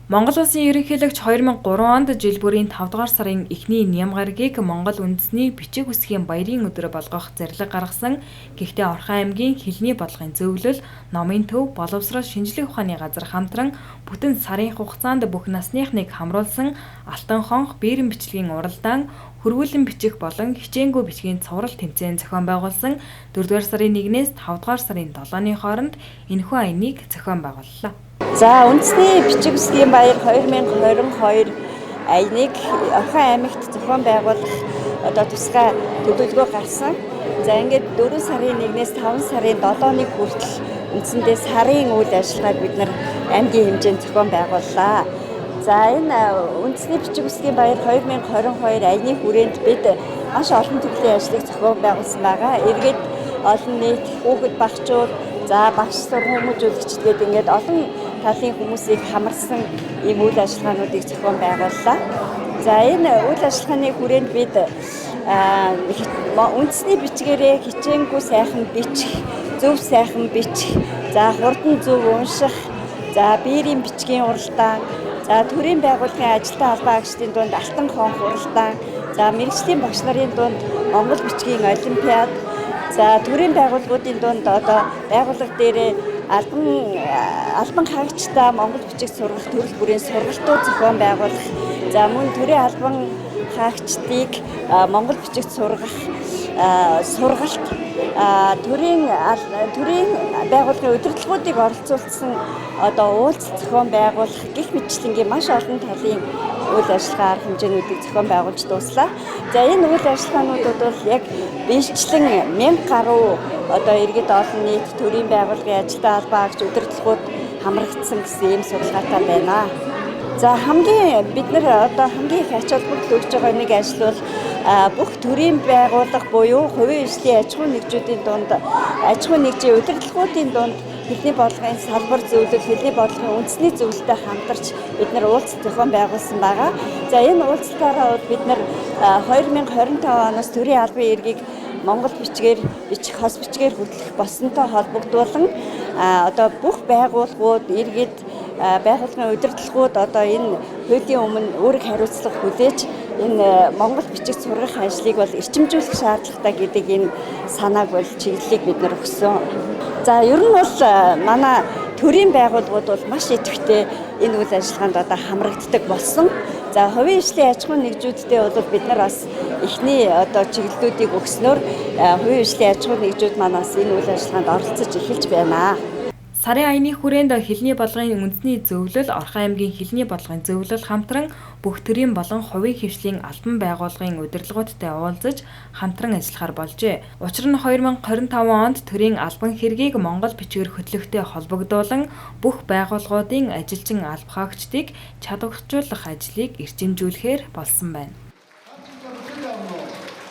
Монгол Улсын ерөнхийлөгч 2003 онд жил бүрийн 5 дугаар сарын эхний ням гарагийг Монгол үндэсний бичиг үсгийн баярын өдөр болгох зорилго гаргасан. Гэхдээ Орхон аймгийн хэлний бодлогын зөвлөл, номын төв, боловсрол шинжлэх ухааны газар хамтран бүтэн сарын хугацаанд бүх насныхныг хамруулсан Алтан хонх, бээрэм бичлэгийн уралдаан, хөрвүүлэн бичих болон хичээнгүй бичгийн цуврал тэмцээн зохион байгуулсан. 4 дугаар сарын 1-ээс 5 дугаар сарын 7-ны хооронд энэхүү аяныг зохион байгууллаа. За, үндэсний бичиг үсгийн баяр 2022 аяныг Орхон аймагт зохион байгуулах одоо тусгай төлөвлөгөө гарсан. За, ингээд 4 сарын 1-ээс 5 сарын 7-ны хүртэл үндсэндээ сарын үйл ажиллагааг бид нар аймгийн хэмжээнд зохион байгууллаа. За, энэ үндэсний бичиг үсгийн баяр 2022 аяны хүрээнд бид маш олон төрлийн ажлыг зохион байгуулсан байгаа. Иргэд, олон нийт, хүүхэд багчууд, за багш сургамжуулагчид гээд ингээд олон талын хүмүүсийг хамарсан ийм үйл ажиллагаануудыг зохион байгууллаа. За, энэ үйл ажиллагааны хүрээнд бид үндэсний бичгээрээ хичээнгүй сайхан бичих, зөв сайхан бичих, за хурдан зөв унших, за биерийн бичгийн уралдаан, за төрийн байгууллагын ажилтан албан хаагчдын дунд алтан хонх уралдаан, за мэргэжлийн багш нарын дунд монгол бичгийн олимпиад, за төрийн байгууллагуудын дунд одоо байгууллага дээрээ албан хаагчдаа монгол бичиг сургах төрөл бүрийн сургалтууд зохион байгуулах, за мөн төрийн албан хаагчдыг монгол бичигт сургах сургалт, төрийн байгууллагын удирдлагуудыг оролцуулсан одоо уулзалт зохион байгуулах гэх мэтчилэнгийн маш олон талын үйл ажиллагаа арга хэмжээнүүдийг зохион байгуулж дууслаа. За, энэ үйл ажиллагаануудад бол яг биечлэн 1000 гаруй одоо иргэд, олон нийт, төрийн байгууллагын ажилтан албан хаагч удирдлагууд хамрагдсан гэсэн ийм судалгаатай байна. За, хамгийн бид нар одоо хамгийн их ач холбогдол өгж байгаа нэг ажил бол бүх төрийн байгууллага буюу хувийн хвшлийн аж ахуйн нэгжүүдийн дунд, аж ахуйн нэгжийн удирдлагуудын дунд хэлний бодлогын салбар зөвлөл, хэлний бодлогын үндэсний зөвлөлтэй хамтарч бид нар уулзалт зохион байгуулсан байгаа. За, энэ уулзалтаараа бол бид нар 2025 оноос төрийн албан эргийг монгол бичгээр бичих, хос бичгээр хөтлөх боссонтой холбогдуулан одоо бүх байгууллагууд, иргэд, байгууллагын удирдлагууд одоо энэ хуулийн өмнө үүрэг хариуцлага хүлээж энэ монгол бичиг сургах ажлыг бол эрчимжүүлэх шаардлагатай гэдэг энэ санааг бол чиглэлийг бид нар өгсөн. За, ер нь бол манай төрийн байгууллагууд бол маш идэвхтэй энэ үйл ажиллагаанд одоо хамрагддаг болсон. За, хувийн хвшлийн аж ахуйн нэгжүүдтэй бол бид нар бас эхний одоо чиглэлүүдийг өгснөөр хувийн хвшлийн аж ахуйн нэгжүүд маань бас энэ үйл ажиллагаанд оролцож эхэлж байна. Сарын аяны хүрээнд хэлний бодлогын үндэсний зөвлөл, Орхон аймгийн хэлний бодлогын зөвлөл хамтран бүх төрийн болон хувийн хвшлийн албан байгууллагын удирдлагуудтай уулзаж хамтран ажиллахаар болжээ. Учир нь 2025 онд төрийн албан хэргийг монгол бичгээр хөтлөхтэй холбогдуулан бүх байгууллагуудын ажилчин алба хаагчдыг чадваржуулах ажлыг эрчимжүүлэхээр болсон байна.